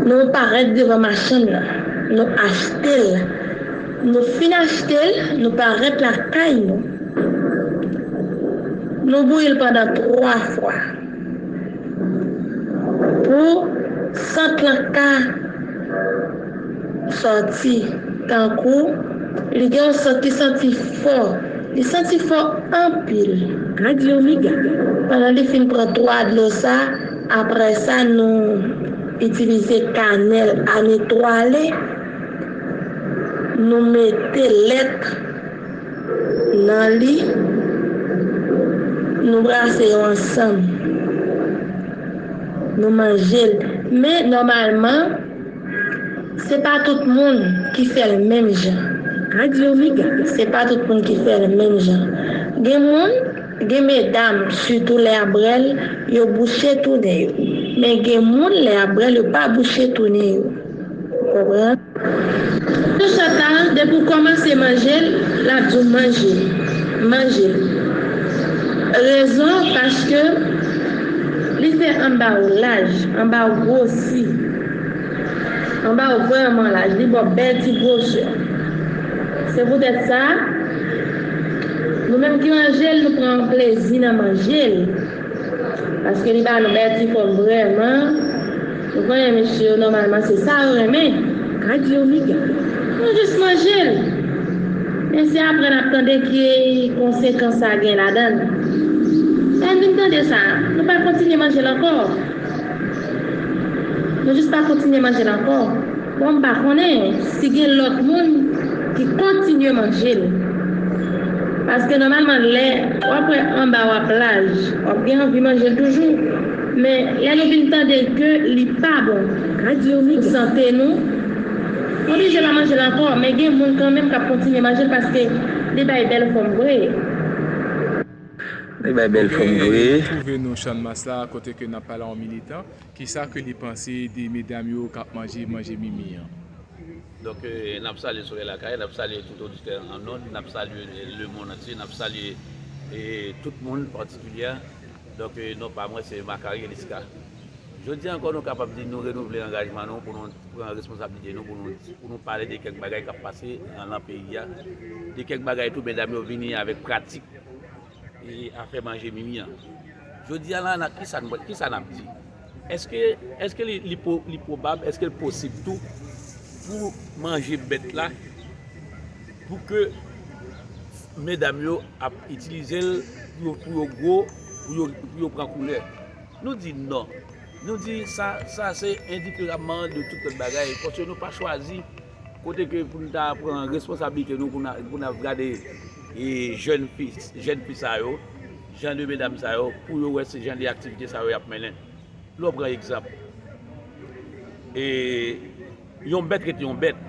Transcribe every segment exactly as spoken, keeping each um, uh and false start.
Nou parèt devan machann nan, nou achte l. Nou fin achte l, nou parèt lakay nou. Nou bouyi l pandan twa fwa. Pou sant lan ka sòti, tankou li gen yon sant ki santi fò. Li santi fò anpil. Radyo Mega. Pandan li fin pran twa dlo sa, apre sa, nou itilize kanèl a netwale, nou mete lèt nan li, nou brase yo ansanm, nou manje l. Men, nòmalman, se pa tout moun ki fè l menm jan. Radyo Mega. Se pa tout moun ki fè l menm jan. Gen moun, gen medam, sitou lè y ap bwè l, yo bouche tou nen yo. Men gen moun, lè y ap bwè l, yo pa bouche tou nen yo. Ou konprann? Nan chat la, depi w kòmanse manje l, l ap di w manje, manje. Rezon, paske li fè anba w laj, anba w gwosi, anba w vrèman laj, li ba w bèl ti gwosè. Se poutèt sa, nou menm ki manje l, nou pran plezi nan manje l. Paske li ba nou bèl ti fòm vrèman. Nou konnen mesye yo nòmalman se sa yo renmen. Radyo Mega. Nou jis manje l. Men se apre n ap tande ki konsekans sa gen ladan l. Lè n vin tande sa, nou pa kontinye manje l ankò. Nou jis pa kontinye manje l ankò. Bon, m pa konnen si gen lòt moun ki kontinye manje l. Paske nòmalman, lè w ap wè anba w ap laj, w ap gen anvi manje l toujou. Men lè nou vin tande ke li pa bon pou sante nou, nou oblije pa manje l ankò. Men gen moun kanmenm k ap kontinye manje l paske li bay bèl fòm vre. Li bay bèl fòm vre. Ok, nou twouve nou Channmas la, kote ke n ap pale a yon militan. Kisa ke li panse de medam yo k ap manje, manje mimi an? Donk, eh, n ap salye Solèy Lakay, n ap salye tout oditè an nonn, n ap salye lemonn antye, n ap salye, eh, tout moun patikilye. Donk, eh, non pa mwen, se Macary Eliska. Jodi a ankò, nou kapab di nou renouvle angajman nou pou nou pran responsablite nou, pou nou, pou nou pale de kèk bagay k ap pase nan, nan peyi a, de kèk bagay tou, medam yo vini avèk pratik e afè manje mimi an. Jodi a la, n a, kisa n, kisa n ap di? Èske, èske li, li po-, li pwobab, èske l posib tou pou manje bèt la, pou ke medam yo ap itilize l pou yo, pou yo gwo, pou yo, pou yo pran koulè? Nou di non. Nou di sa, sa se endiferaman de tout lòt bagay, paske nou pa chwazi kote ke pou n ta pran responsablite nou, pou n a, pou n ap gade, e, jèn fi, jèn fi sa yo, jan de medam sa yo, pou yo wè se jan de aktivite sa yo y ap mennen. Lè w pran egzanp, e, yon bèt rete yon bèt.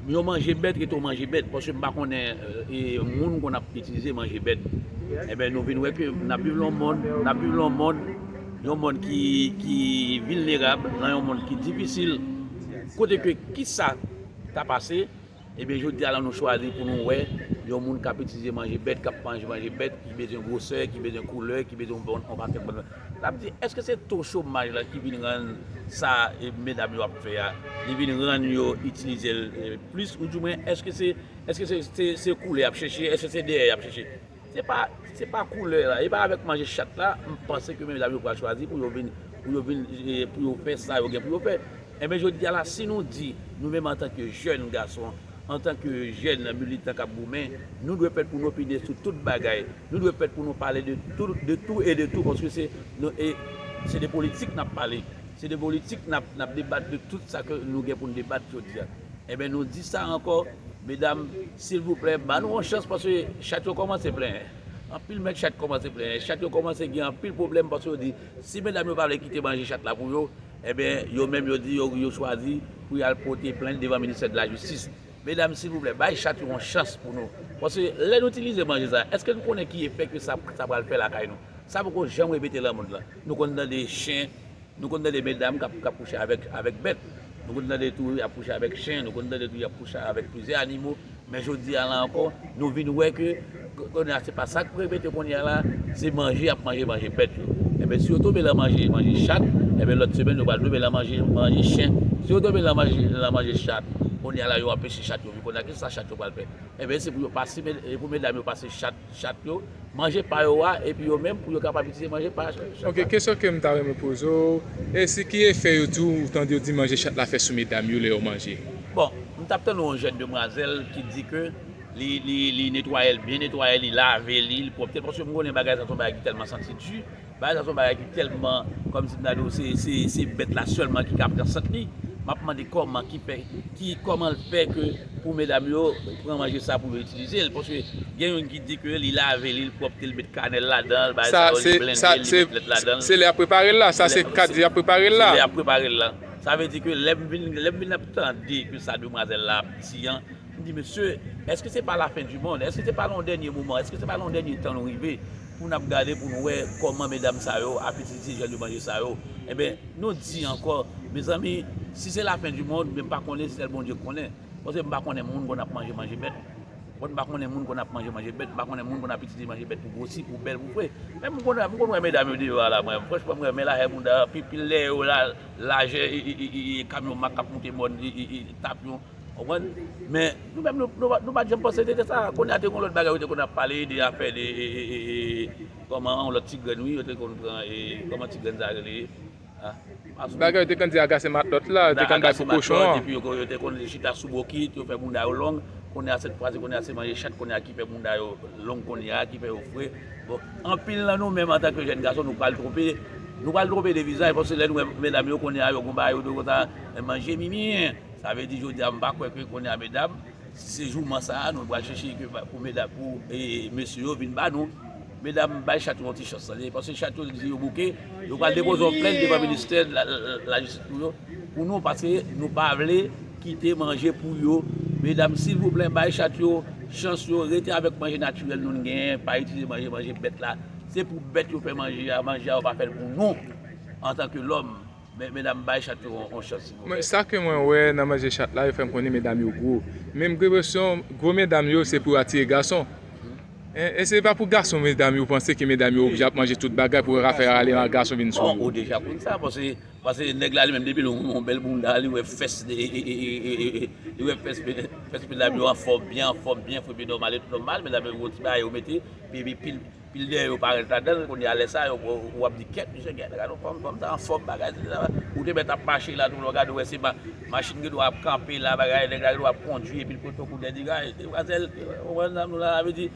Yon manje bèt rete yon manje bèt, paske m pa konnen, e, moun konn ap itilize manje bèt. Enben, nou vin wè ke n ap viv nan yon mond, n ap viv nan yon mond, yon mond ki, ki vilnerab, nan yon mond ki difisil. Kote ke kisa ta pase, ebyen, jodi a la, nou chwazi pou nou wè yon moun k ap itilize manje bèt, k ap manje manje bèt, ki bezwen gwosè, ki bezwen koulè, ki bezwen bon, yon pakèt bon. N ap di, èske se to chomaj la ki vin rann sa, e, medam yo ap fè a, li vin rann yo itilize l, e, plis, oudimwen, èske se, èske se, se, se koulè y ap chèche, èske se dèyè y ap chèche? Se pa, se pa koulè la, e pa avèk manje chat la, m panse ke medam yo pral chwazi pou yo vin, pou yo vin, e, pou yo fè sa yo gen pou yo fè. Enben, jodi a la, si nou di, nou menm antanke jèn gason, antanke jèn militan k ap goumen, nou dwe fèt pou nou opine sou tout bagay. Nou dwe fèt pou nou pale de tout, de tout e de tout, paske se, nou, e, se de politik n ap pale. Se de politik n ap, n ap debat de tout sa ke nou gen pou n debat jodi a. Enben, nou di sa ankò, medam, silvouplè, ba nou yon chans, paske chat yo kòmanse plenyen. Anpil mèt chat kòmanse plenyen. Chat yo kòmanse gen anpil pwoblèm, paske yo di, si medam yo pa vle kite manje chat la pou yo, enben, yo menm yo di yo, yo chwazi pou y al pote plent devan ministè de la jistis. Medam, silvouplè, bay chat yo yon chans pou nou. Paske lè nou itilize manje sa, èske nou konnen ki efè ke sa, sa pral fè lakay nou? Sa poko janm repete nan mond lan. Nou konn tande chen, nou konn tande medam k ap, k ap kouche avèk, avèk bèt. Nou konn tande tou y ap kouche avèk chen, nou konn tande tou y ap kouche avèk plizyè animo. Men jodi a la ankò, nou vin wè ke, kounye a, se pa sa k repete kounye a la, se manje y ap manje, manje bèt yo. Enben, si yo tonbe nan manje, manje chat, enben, lòt semèn, yo pral tonbe nan manje, manje chen. Si yo tonbe nan manje, nan manje chat, kounye a la, yo anpeche chat yo viv. Kounye a, ki sa chat yo pral fè? Enben, se pou yo pase, e pou medam yo pase chat, chat yo, manje pa yo a, epi yo menm, pou yo kapab itilize manje pa chat la. Ok, kesyon ke m ta renmen poze w, e si ki efè yo di w, ou tande yo di manje chat la fè sou medam yo lè yo manje? Bon, m t ap tann yon jèn demwazèl ki di ke li, li, li netwaye l, byen netwaye, li lave li, li pwòpte l, paske m konnen bagay sa se yon bagay ki tèlman santi di. Bagay sa se yon bagay ki tèlman, kòmsi m ta di w, se, se, se bèt la sèlman ki ka pran sant li. M ap mande kòman ki fè, ki, kòman l fè ke pou medam yo pran manje sa pou yo itilize l. Paske gen youn ki di ke li lave li, li pwòpte l, met kanèl ladan l, bagay sa yo, li blende l, li met lèt ladan l. Se lè y ap prepare l la, sa se kad y ap prepare l la. Se lè y ap prepare l la. Sa vle di ke lè m vin, lè m vin ap tande ke sa demwazèl la ap di an, m di, mesye, èske se pa lafen di mond? Èske se pa nan yon dènye moman? Èske se pa nan yon dènye tan nou rive pou n ap gade, pou n wè kòman medam sa yo ap itilize jèn de manje sa yo? Enben, nou di ankò, mezanmi, si se lafen di mond, men m pa konnen, sèl Bondye konnen. Paske m pa konnen moun konn ap manje, manje bèt. Mwen m pa konnen moun konn ap manje, manje bèt, m pa konnen moun konn ap itilize manje bèt pou gwosi, pou bèl, pou fre. Men m konn, m konn wè medam yo deyò a la, mwen, franchman, m renmen lajè bounda, pi, pil dèyè yo la, lajè, e, e, e, e, e, kamyon mak k ap monte mòn, e, e, e, tapyon. Konprann? Men nou menm, nou, nou, nou pa t janm panse se te sa. Kounye a, te gen lòt bagay yo te konn ap pale de afè de, e, e, e, e, kòman yon lòt ti grenn, wi, yo te konn pran, e, kòman ti grenn sa rele? Ah, bagay yo te konn di agase matlòt la, yo te konn bay pou kochon an. Epi yo, yo te konn chita sou bokit, yo fè bounda yo long. Kounye a, sèt fwa, se kounye a, se manje chat kounye a ki fè bounda yo long kounye a, ki fè yo fre. Bon, anpil nan nou menm, antanke jèn gason, nou pral twonpe, nou pral twonpe de vizaj, paske lè nou wè medam yo kounye a, yo gon bagay yo dwe konsa, manje mimi. Sa vle di, jodi a, m pa kwè ke kounye a, medam, si se jouman sa a, nou pral chèche ke ba, pou medam, pou, e, mesye yo vin ba nou. Medam, bay chat yo yon ti chans tande, paske chat yo di yo bouke, yo pral depoze yon plent devan ministè la, la, la, lajistis pou yo, pou nou, paske nou pa vle kite manje pou yo. Medam, silvouplè, bay chat yo chans yo, rete avèk manje natirèl nou genyen, pa itilize manje, manje bèt la. Se pou bèt yo fè manje a, manje a yo pa fè l pou nou, antanke lòm. Men, medam, bay chat yo yon, yon chans, silvouplè. Mwen, sa ke mwen wè nan manje chat la, yo fè m konnen medam yo gwo. Men m gen enpresyon, gwo medam yo, se pou atire gason. E, e se pa pou gason medam yo panse ke medam yo oblije ap manje tout bagay pou yo ka fè rale gason vin sou yo. Bon, ou deja konn sa, paske, paske nèg la li menm depi l wè yon bèl bounda, li wè fès, e, e, li wè fès, fès medam yo anfòm, byen anfòm, byen fre, byen nòmal, e tout nòmal, medam yo gon ti bagay yo mete, pi, pi, pil, pil dèyè yo parèt ladan l, kounye a lè sa a, yo, w, w ap di, kèt, misye, gade, gade yon fanm, fanm sa anfòm, bagay, sa, ou te mèt ap mache la, tou lè w gade, w wè se ma, machin gen dwa ap kanpe la, bagay, nèg la gen dwa ap kondui, epi l pote yon kout dèyè, di, gade, demwazèl, ou konprann sa m di w la, sa vle di,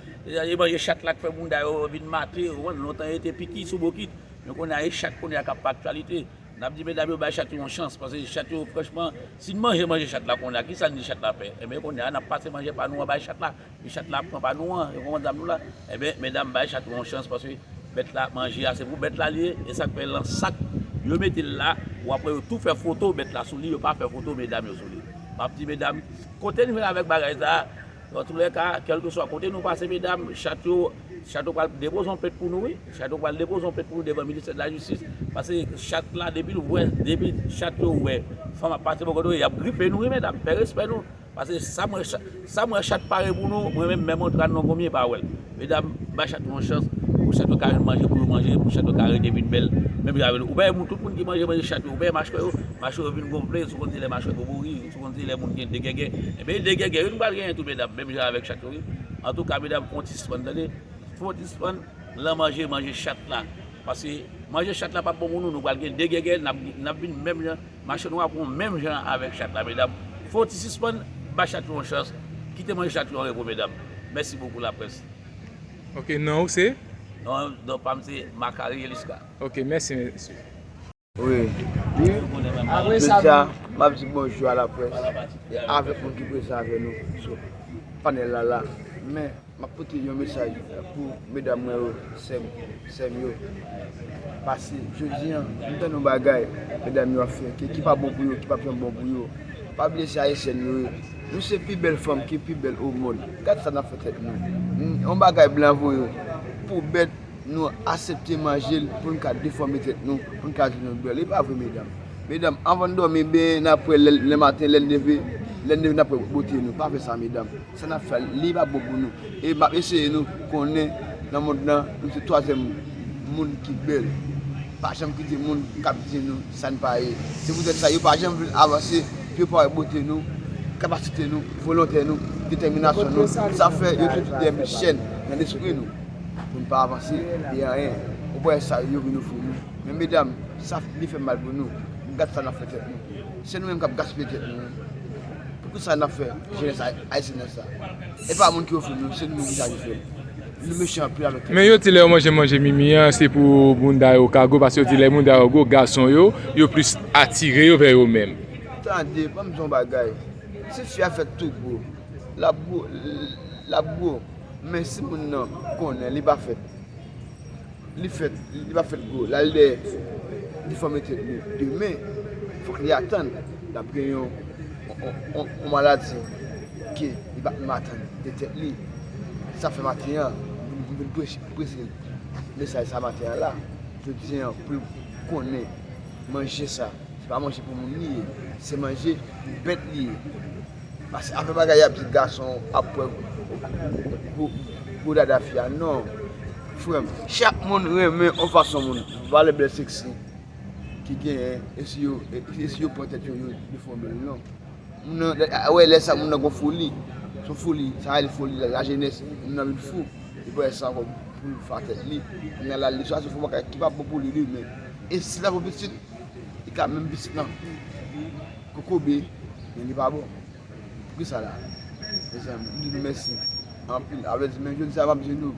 e manje chat la k fè bounda yo vin mate, ou konprann, lontan yo te piki sou bokit, men kounye a, e chat kounye a k ap fè aktyalite. N ap di medam yo bay chat yo yon chans, paske chat yo, franchman, si n manje manje chat la kounye a, kisa n di chat la fè? Enben, kounye a, n ap pase manje pa nou an bay chat la. Epi chat la ap pran pa nou an, yo konprann sa m di w la. Enben, medam, bay chat yo yon chans, paske bèt la, manje a, se pou bèt la li ye, e sa k fè l nan sak, yo mete l la, ou ap wè yo tou fè foto bèt la sou li, yo pa fè foto medam yo sou li. M ap di medam, kote n jwenn avèk bagay sa a, antoulèka, kèlkeswa kote nou pase, medam, chat yo, chat yo pral depoze yon plent pou nou, wi. Chat yo pral depoze yon plent pou nou devan ministè de la jistis, paske chat la, depi l wè, depi chat yo wè fanm ap pase bò kote yo, y ap gripe nou, wi, medam, fè respè nou. Paske sa m wè cha-, sa m wè chat pare pou nou, mwen menm, menm Antoine Longomye pa wè l. Medam, bay chat yo yon chans, pou chat yo ka jwenn manje pou yo manje, pou chat yo ka rete vin bèl, menm jan avè nou. Ou pa wè moun, tout moun ki manje, manje chat yo, ou pa wè machwè yo, machwè yo vin gonfle, si w konn se lè machwè yo mouri, si w konn se lè moun gen degègè. Enben, degègè, yo nou pral genyen tou, medam, menm jan avèk chat yo, wi. Antouka, medam, fè yon ti sispann, tande. Fè yon ti sispann nan manje, manje chat la. Paske manje chat la p ap bon pou nou, nou pral gen degègè, n ap, n ap vin menm jan, machann yo ap yon menm jan avèk chat la, medam. Fè yon ti sispann, ba chat yo yon chans, kite manje chat yo an repo, medam. Mèsi bokou, laprès. Ok, non ou se? Non, non pa m se Makari Eliska. Ok, mèsi, mesye. Wi. Wi. Jodi a, m ap di bonjou a laprès, avèk moun ki prezan avè nou sou panèl la la. Men, m ap pote yon mesaj pou medam mwen yo, sè m, sè m yo. Paske, jodi a, m tande yon bagay, medam yo ap fè, ki, ki pa bon pou yo, ki p ap janm bon pou yo. Pa bliye se ayisyèn yo ye. Nou se pi bèl fanm ki pi bèl o mond. Gad sa n ap fè tèt nou. Yon bagay blan voye pou bèt, nou aksepte manje l pou n ka defòme tèt nou, pou n ka jwenn yon bèl. E pa vre, medam. Medam, anvan n dòmi, ben, n ap wè lè, lè maten, lè n leve, lè n leve, n ap wè bote nou. Pa fè sa, medam. Sa n ap fè a, li pa bon pou nou. E m ap eseye nou konnen, nan mond lan, nou se twazyèm moun ki bèl. Pa janm kite moun k ap di nou sa n pa ye. Se poutèt sa, yo pa janm vle avanse pou yo pa wè bote nou, kapasite nou, volonte nou, detèminasyon nou. Sa fè yo toujou dèyè chèn nan lespri nou pou n pa avanse de anyen. Ou pa wè sa yo vin ofri nou. Men medam, sa li fè mal pou nou. Gad sa n ap fè tèt nou. Se nou menm k ap gaspiye tèt nou. Poukisa n ap fè jenès ayisyèn nan sa? E pa moun ki ofri nou, se nou menm ki chache fè l. Nou mechan anpil avèk tèt nou. Men yo di lè yo manje manje mimi an, se pou bounda yo ka gwo, paske yo di lè bounda yo gwo, gason yo, yo plis atire yo vè yo menm. Tande, ban m di yon bagay. Si fi a fèt tou gwo, l ap gwo, l ap gwo. Men si moun nan konnen li pa fèt, li fèt, li pa fèt gwo, l al dèyè difòme tèt li. Demen, fòk li atann, l ap gen yon, yon, yon, yon maladi ke li pa t menm atann de tèt li. Sa fè maten an, m vin prese, prese mesaj sa maten an la. Jodi an, pou l konnen manje sa, se pa manje pou moun li ye, se manje pou bèt li ye. Paske afè bagay y ap di gason ap pran gwo, gwo dada fi a, non. Frè m, chak moun renmen yon fason moun. Valè bèl seksi ki genyen, e si yo, e, e si yo pran tèt yo, yo, yo fè yon bèl non. Moun nan, a, wè, lè sa, moun nan gon foli. Son foli, sa rele foli la, lajenès. Moun nan vin fou. Li pran sa ankò pou l fè tèt li. Moun nan la, li chwazi fè bagay ki pa bon pou li, li menm. E si l ap yon pitit, li ka menm pitit lan kokobe, men li pa bon. Poukisa la? Mezanmi, m di nou mèsi anpil. Avè di, men jodi sa, m ap di nou,